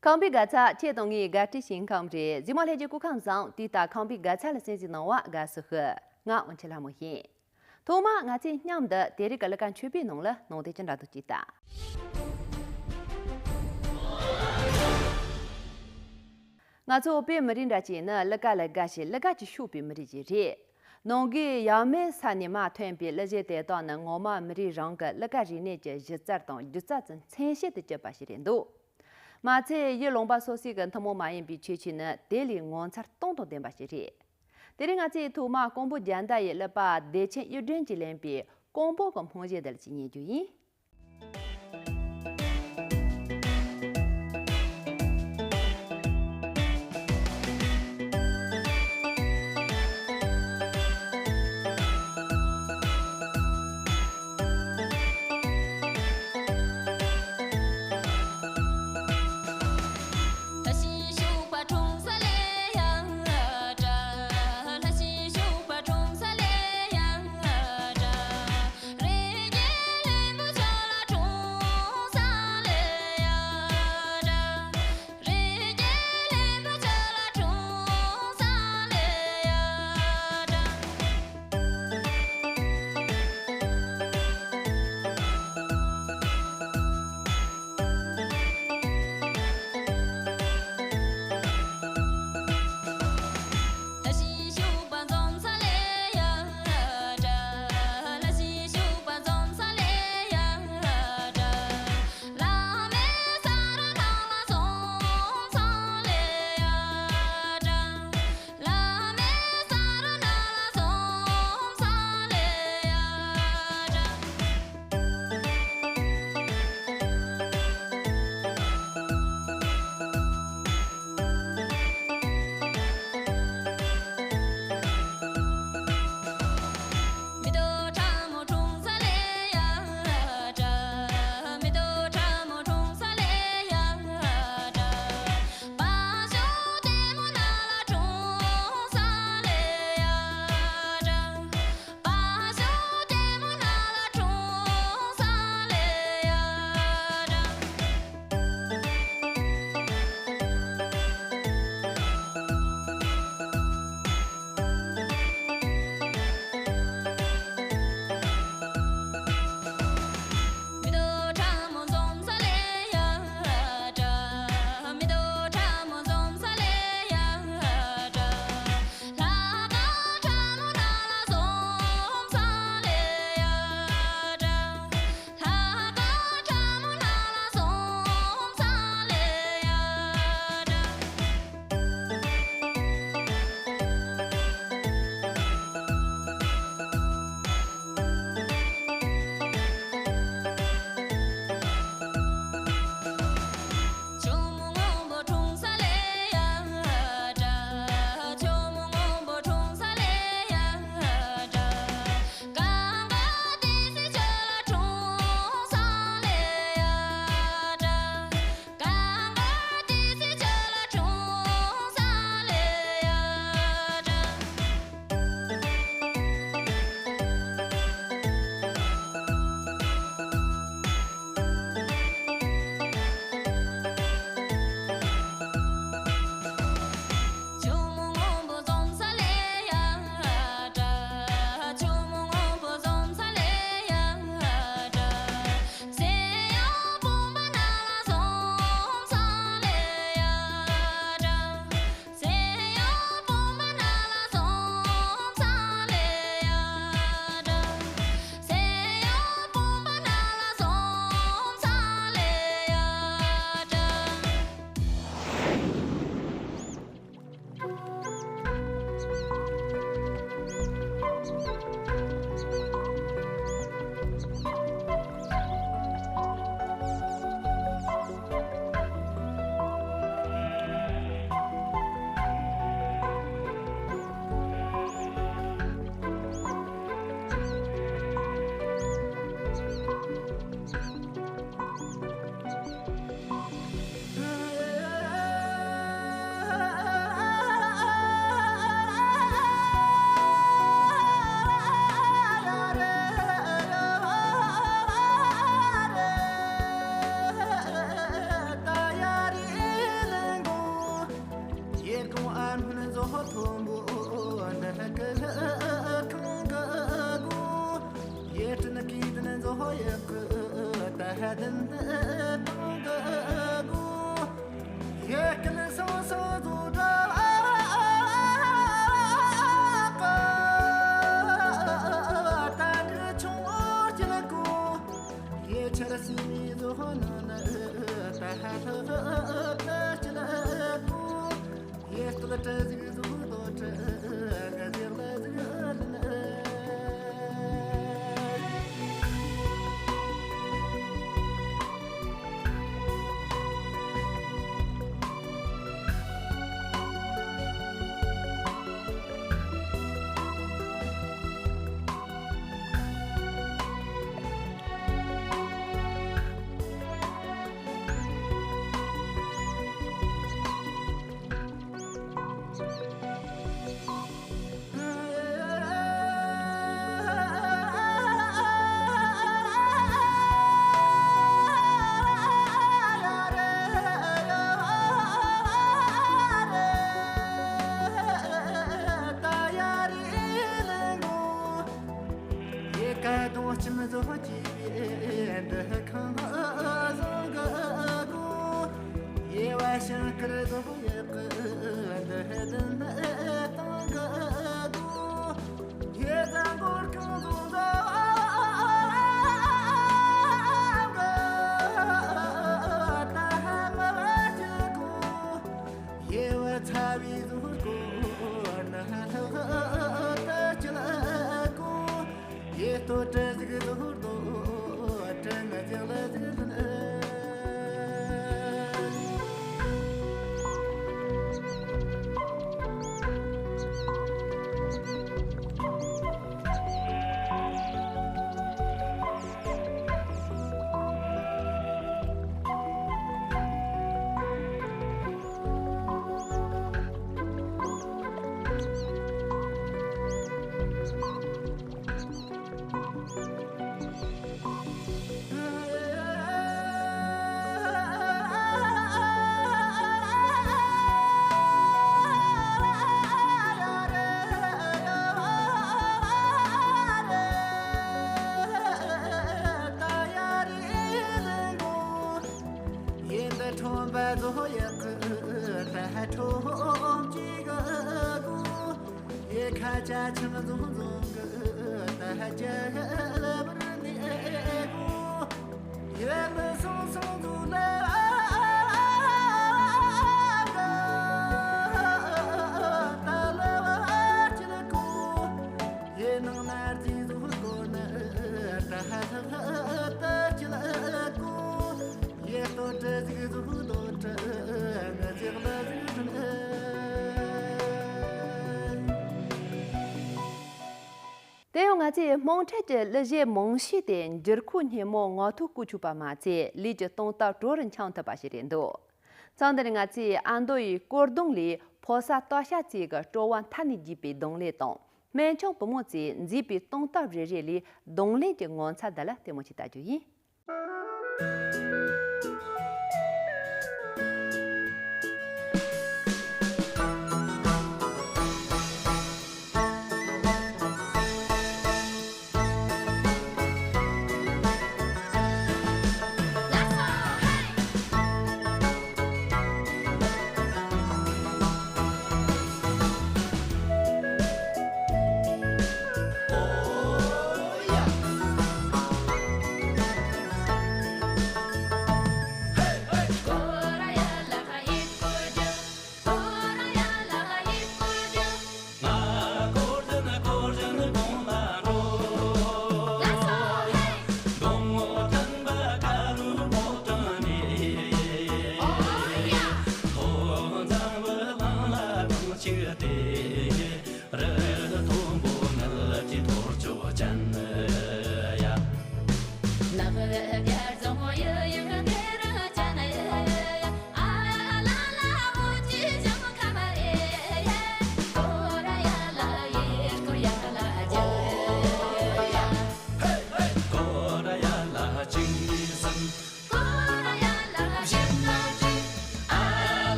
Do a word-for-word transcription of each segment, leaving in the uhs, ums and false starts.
ཁམས་པའི་དགའ་ཚལ། ཁྱེད་དང་ངའི་དགའ་སྤྲོའི་ཞིང་ཁམས་རེད། གཟིགས་མོ་ལྷན་རྒྱས་སྐུ་ཁམས་བཟང་། དུས་ལྟར་ཁམས་པའི་དགའ་ཚལ་ལ་གསན་གཟིགས་གནང་བ་དགའ་བསུ་ཞུ། ང་དབང་ཆེན་ལྷ་མོ་ཡིན། ཐོག་མར་ང་ཚོས་མཉམ་དུ་དེ་རིང་གི་གླུ་གར་མཆོད་པའི་ནང་ལ་སྣང་དེ་ཅི་འདྲ་འདུག་ཅིག་ལྟ། ང་ཚོ་བོད་པའི་མི་རིགས་འདྲ་ཅིག་ནི་གླུ་གར་ལ་དགའ་ཞིང་གླུ་གར་གྱིས་ཕྱུག་པའི་མི་རིགས་ཅིག་རེད། ནང་གི་ཡབ་མེས་ས་ནས་མར་ཐོན་པའི་གླུ་གཞས་དེ་དག་ནི་ངོ་མ་མི་རིགས་རང་གི་གླུ་གར་རིག་གནས་ཀྱི་གཞི་རྩ་དང་སྒྱུ་རྩལ་གྱི་མཚོན་བྱེད་དུ་གྱུར་པ་ཞིག་རེད་འདུག། མ་ཚད་ཡུལ་ལུང་པ་སོ་སོའི་གི་ཐུན་མོང་མ་ཡིན་པའི་ཁྱད་ཆོས་ནི་དེ་ལས་ངོ་མཚར་སྟོང་དང་ལྡན་པ་ཞིག་རེད། དེ་རིང་ང་ཚོས་ཐོག་མར་ཀོང་པོ་རྒྱལ་ཟླ་ཡི་གླུ་པ་བདེ་ཆེན་གཡུ་སྒྲོན་གྱིས་ལེན་པའི་ཀོང་པོ་གི་སྨོན་གཞས་འདི་ལ་ཅིག་ཉན་རྒྱུ་ཡིན། ཡེ་ཀ་དུང་ཁྱིམ་བཟོ་བྱས་པའི་འདུ་ཁང་བཟང་གི་སྒོ། ཡེ་བ་ཤང་དཀར་བཟོ་ཡག་གི་འདུ་ཁང་བཟང་གི་སྒོ། ཡེ་བཟང་གོར་ཁང་བཟང་བཟང་གི་ད་ཧ་མ་བ་ཅི་གོ། ཡེ་བ་ཚ་བའི་བཟོ་སྒོ་ན་ལྷག་ཏུ་ཅི་ལ་གོ། ཡེ་ལྟོ་བྲེ་ཟིག་རྡོ་རྡོ་བྲེ་ང་ཅག་ལ་ཟིག་ལ། ཡེ་འདི་ཁྲོམ་པ་བཟོ་ཡག་གི་ད་ཁྲོམ་གཅིག་གི་སྒོ། ཡེ་ཁ་ཆ་ཆང་བཟང་བཟང་གི་ད་ཅ་ལ་བར་ནི་སྒོ། ཡེ་མི་སོང་སོང་དུ་ལ་ད་ལ་བ་ཅི་ལ་སྒོ། ཡེ་ནང་ན་རྫི་བཟོ་སྒོ་ན་ད་ཧ་ལྷག་ད་ཅི་ལ་སྒོ། ཡེ་ལྟོ་བྲེ་ཟིག་ཟུག་ལྟོ་བྲེ་ང་ཅག་ལ་ཟིག་ཟིག་ཨེ། དེ་ཡང་ང་ཚོས་དམངས་ཁྲོད་ཀྱི་གླུ་གཞས་མང་ཤོས་དེ་འགྱུར་ཁུག་སྙན་མོ་ངག་ཐོག་བཀོལ་ཆོག་པ་མ་ཚད་ལུས་ཀྱི་སྟོང་སྟབས་བྲོ་རུ་འཆང་ཐུབ་པ་ཞིག་རེད་འདུག་མཚམས་འདིར་ང་ཚོས་ཨ་མདོ་ཡི་སྐོར་གདོང་ལས་ཕོ་གསར་སྟག་ཤར་རྩེ་གི་སྤྲོ་བ་མཐའ་ནས་རྒྱས་པའི་གདོང་ལེན་དང་། སྨན་ཆུང་བུ་མོ་ཚོས་མཛེས་པའི་སྟོང་སྟབས་རེ་རེ་ལས་གདོང་ལེན་གྱི་ངོ་མཚར་འདི་ལ་ལྟད་མོ་ཞིག་ལྟ་རྒྱུ་ཡིན།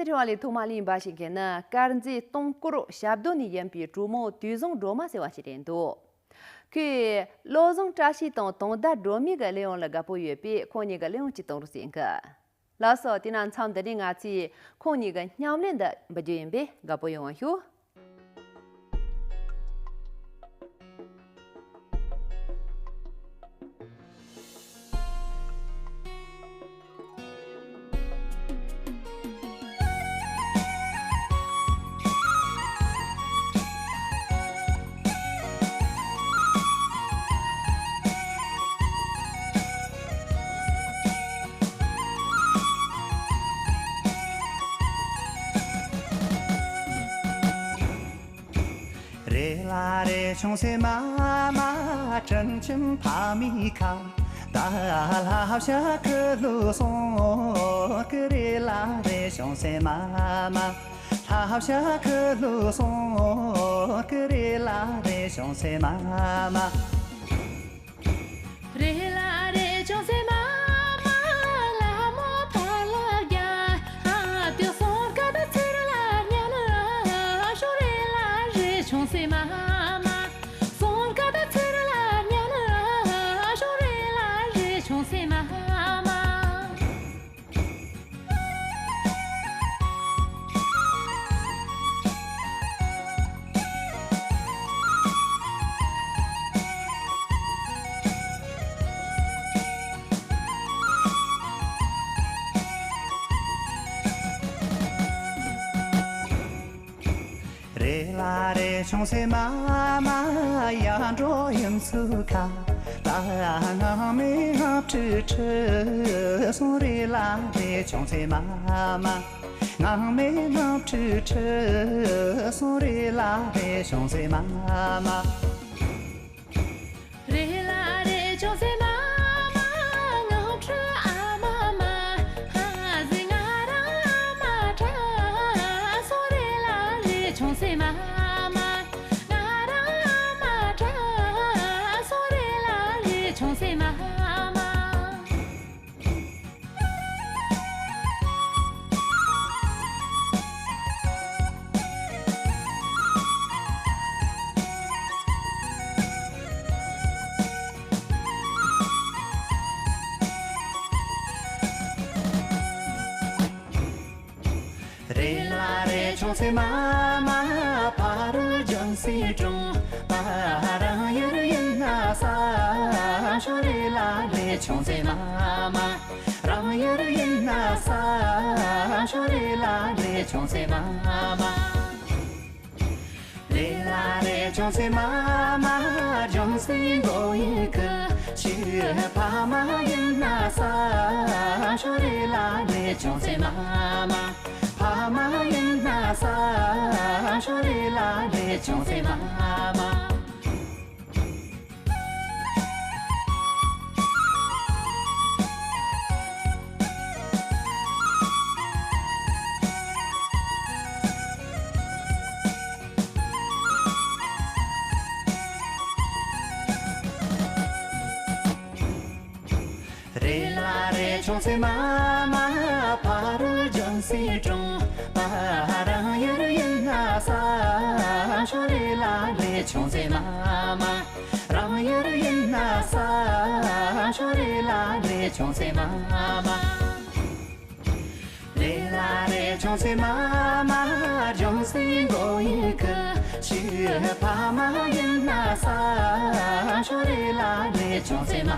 རེ་བ་ལས་ཐོག་མ་གླེང་བ་ཞིག་གི་ནི་དཀར་མཛེས་སྟོང་སྐོར་ཞབས་རྡོ་ནས་ཡིན་པའི་གྲོགས་མོ་དུས་བཟང་སྒྲོལ་མ་ཟེར་བ་ཞིག་རེད་འདུག་ཁོས་བློ་བཟང་བཀྲ་ཤིས་དང་དུང་ཟླ་སྒྲོལ་མའི་གི་གླེང་བ་ལ་དགའ་པོ་ཡོད་པས་ཁོང་གཉིས་ཀྱི་གླེང་བ་ཅིག་གཏོང་རོགས་ཟེར་གི། ལགས་སོ། དེ་ན་མཚམས་འདི་ནས་ང་ཚོས་ཁོང་གཉིས་ཀྱི་མཉམ་ལས་འདི་འབུལ་རྒྱུ་ཡིན་པས་དགའ་པོ་ཡོང་བ་ཞུ། རེ་ལ་རེ་ཆུང་སེ་མ་མ། དྲིན་ཆེན་ཕ་མའི་ཁ། ད་ལྷ་བྱ་ཁུ་ལུ་སོང་གི། རེ་ལ་རེ་ཆུང་སེ་མ་མ། ལྷ་བྱ་ཁུ་ལུ་སོང་གི། རེ་ལ་རེ་ཆུང་སེ་མ་མ། རེ་ལ་རེ་ཆུང་སེ་མ་མ། ལ་མོ་ཕ་ལ་རྒྱ། ཨ་ཏི་སོང་ཀ་ད་ཚུར་ལ་ཉན་ན་ཤོ། རེ་ལ་རེ་ཆུང་སེ་མ་མ། སོང་ཀ་ད་ཚུར་ལ་ཉན་ན་ཤོ། རེ་ལ་རེ་ཆུང་སེ་མ་མ། རེ་ལ་རེ་ཆུང་སེ་མ་མ། ཡར་འགྲོ་ཡུམ་སུ་ཁ། ད་ངང་མེ་ངང་ཁྲི་ཁྲི་སོང་། རེ་ལ་རེ་ཆུང་སེ་མ་མ། ངང་མེ་ངང་ཁྲི་ཁྲི་སོང་། རེ་ལ་རེ་ཆུང་སེ་མ་མ། རེ་ལ་རེ་ཆུང་སེ་མ་མ། ངང་ཁྲི་ཨ་མ་མ། ཧ་ཟི་ང་རང་ཨ་མ་དྲ་སོང་། རེ་ལ་རེ་ཆུང་སེ་མ་མ། ང་རང་ཨ་མ་དྲ་སོང་། རེ་ལ་རེ་ཆུང་སེ་མ་མ། རེ་ལ་རེ་ཆུང་སེ་མ་མ། ཕ་རོལ་ལྗང་སེ་དྲུང་། ཕ་རང་ཡུལ་ཡིན་ན་ས་ཤོ། རེ་ལ་རེ་ཆུང་སེ་མ་མ། རང་ཡུལ་ཡིན་ན་ས་ཤོ། རེ་ལ་རེ་ཆུང་སེ་མ་མ། རེ་ལ་རེ་ཆུང་སེ་མ་མ། ལྗང་སེ་མགོ་ཡི་གི་ཆུ། ཕ་མ་ཡིན་ན་ས་ཤོ། རེ་ལ་རེ་ཆུང་སེ་མ་མ། ཕ་མ་ཡིན་ན་ས་ཤོ། རེ་ལ་རེ་ཆུང་སེ་མ་མ། རེ་ལ་རེ་ཆུང་སེ་མ་མ། ཕ་རོལ་ལྗང་སེ་དྲུང་། ཕ་རང་ཡུལ་ཡིན་ན་ས་ཤོ། རེ་ལ་རེ་ཆུང་སེ་མ་མ། རང་ཡུལ་ཡིན་ན་ས་ཤོ། རེ་ལ་རེ་ཆུང་སེ་མ་མ། རེ་ལ་རེ་ཆུང་སེ་མ་མ། ལྗང་སེ་མགོ་ཡི་གི་ཆུ། ཕ་མ་ཡིན་ན་ས་ཤོ། རེ་ལ་རེ་ཆུང་སེ་མ་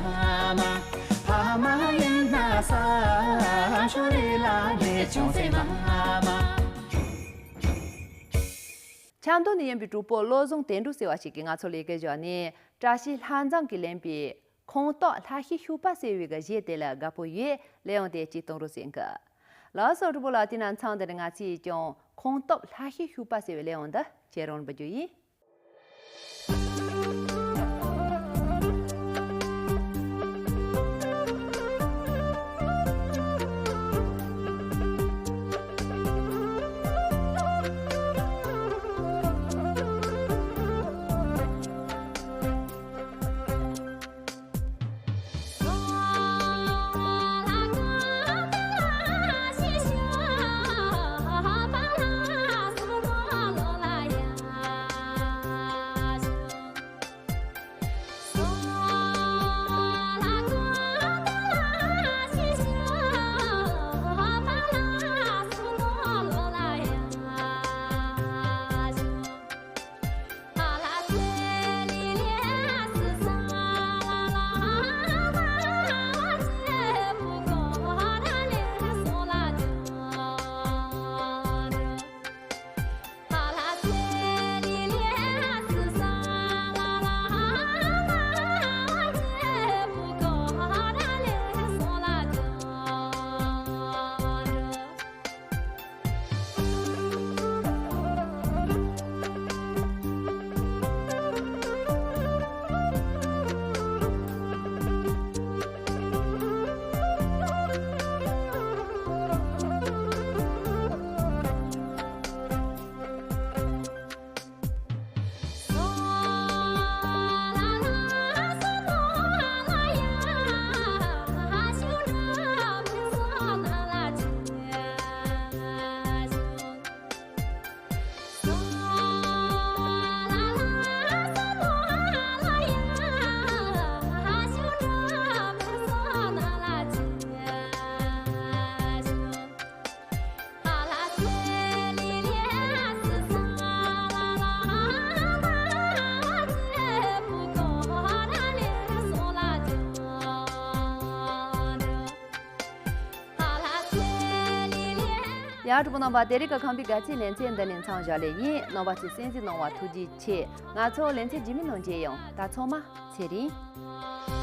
མ། ཕ་མ་ཡིན་ན་ས་ཤོ། རེ་ལ་རེ་ཆུང་སེ་མ་མ། ཆབ་མདོ་ནས་ཡིན་པའི་གྲོགས་པོ་བློ་བཟང་དོན་གྲུབ་ཟེར་བ་ཞིག་གིས་ང་ཚོ་ལ་སྐད་བརྒྱབ་ནས། བཀྲ་ཤིས་ལྷ་མཛངས་ཀྱིས་ལེན་པའི་ཁོང་སྟོབས་ལྷ་ཤེས་ཤུག་པ་ཟེར་བའི་གི་གཞས་དེ་ལ་དགའ་པོ་ཡོད། ལེའུ་དེ་གཅིག་གཏོང་རོགས་ཟེར་གི། ལགས་སོ། གྲོགས་པོ་ལགས། དེ་ན་མཚམས་འདི་ནས་ང་ཚོས་ཀྱང་ཁོང་སྟོབས་ལྷ་ཤེས་ཤུག་པ་ཟེར་བའི་ལེའུ་འདི་ཁྱེད་རང་ལ་འབུལ་རྒྱུ་ཡིན། ཡ། གྲོགས་པོ་རྣམ་པ། དེ་རིང་གི་ཁམས་པའི་དགའ་སྐྱིད་ལེ་ཚན་འདི་ནས་མཚམས་བཞག་ལེ་ཡིན། རྣམ་པ་ཚོས་གསན་གཟིགས་གནང་བ་ཐུགས་རྗེ་ཆེ། ང་ཚོ་ལེ་ཚན་རྗེས་མའི་ནང་མཇལ་ཡོང་། ད་ཚང་མ་ཚེ་རིང་།